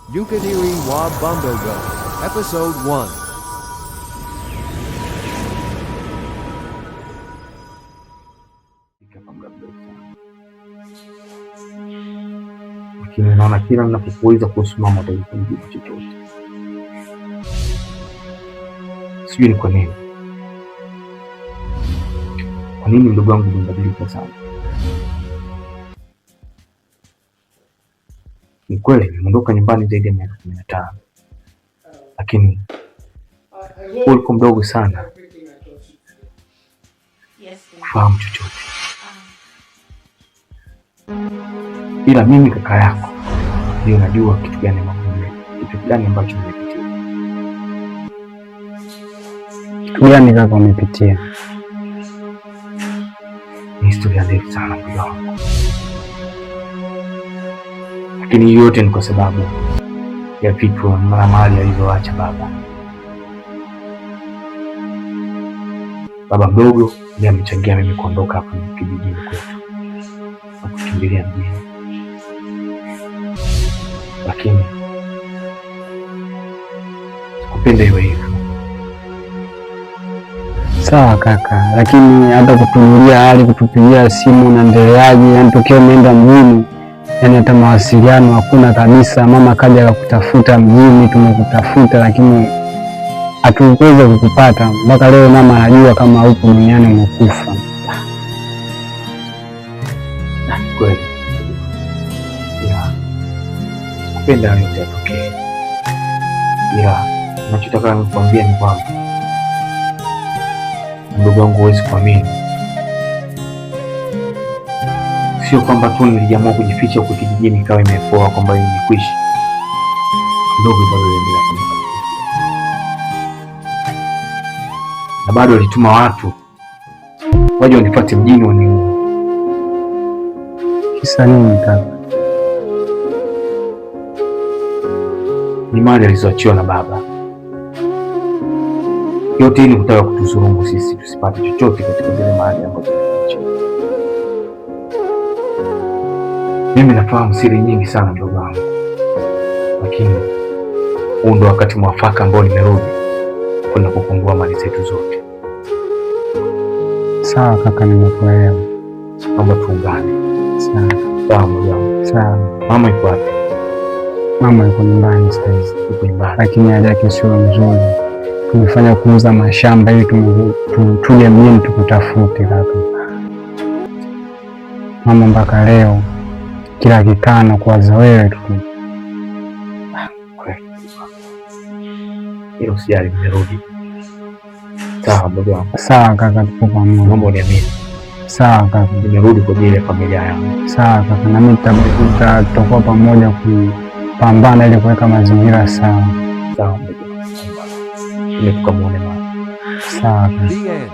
Ukatili wa Bondogo, Episode 1. Kwa muda mrefu sana. Lakini naona kila ninapokuuliza kuhusu mama hutaki kunijibu chochote. Sijui ni kwa nini. Kwa nini mdogo wangu umebadilika sana? Ni kweli nimeondoka nyumbani zaidi ya miaka 15, lakini ulikuwa mdogo sana kufahamu chochote, ila mimi kaka yako ndio najua kitu gani kitu gani ambacho nimepitia. Kitu gani kaka umepitia? Ni historia ndefu sana mdogo wangu, lakini yote ni kwa sababu ya vitu na mali alizoacha baba. Baba mdogo ndiye amechangia mimi kuondoka hapa kijijini kwetu na kukimbilia mjini, lakini sikupenda iwe hivyo. Sawa kaka, lakini hata kutujulia hali, kutupigia simu unaendeleaje, yani tokea umeenda mjini, yani hata mawasiliano hakuna kabisa. Mama kaja akakutafuta mjini, tumekutafuta lakini hatukuweza kukupata mpaka leo. Mama anajua kama upo duniani umekufa. Kweli, ila sikupenda hayo yote yatokee, ila nachotaka nikuambia ni kwamba mdogo wangu, huwezi kuamini, sio kwamba tu niliamua kujificha huko kijijini ikawa imepoa kwamba imekwisha. Mdogo bado aliendelea kunifuatilia na bado alituma watu waje wanifuate mjini waniue. Kisa nini kaka? Ni mali alizoachiwa na baba. Yote hii ni kutaka kutudhulumu sisi tusipate chochote katika zile mali ambazo tumeachiwa. Mimi nafahamu siri nyingi sana mdogo wangu, lakini huu ndo wakati mwafaka ambao nimerudi kwenda kufungua mali zetu zote. Sawa kaka, nimekuelewa. Naomba tuungane. Sawa. Sawa mdogo wangu. Sawa. Mama yuko wapi? Mama yuko nyumbani sasa hizi. Yuko nyumbani. Lakini hali yake sio nzuri. Tumefanya kuuza mashamba ili tuje mjini tukutafute kaka. Mama mpaka leo kila kikano kuwaza wewe tu. Kweli. Ila usijali, nimerudi. Sawa mdogo wangu. Sawa kaka, tupo pamoja. Naomba uniamini. Sawa kaka. Nimerudi kwa ajili ya familia yangu. Sawa kaka, na mimi tutakuwa pamoja kupambana ili kuweka mazingira sawa. Sawa mdogo wangu. Ili tukamuone mama. Sawa kaka. The end.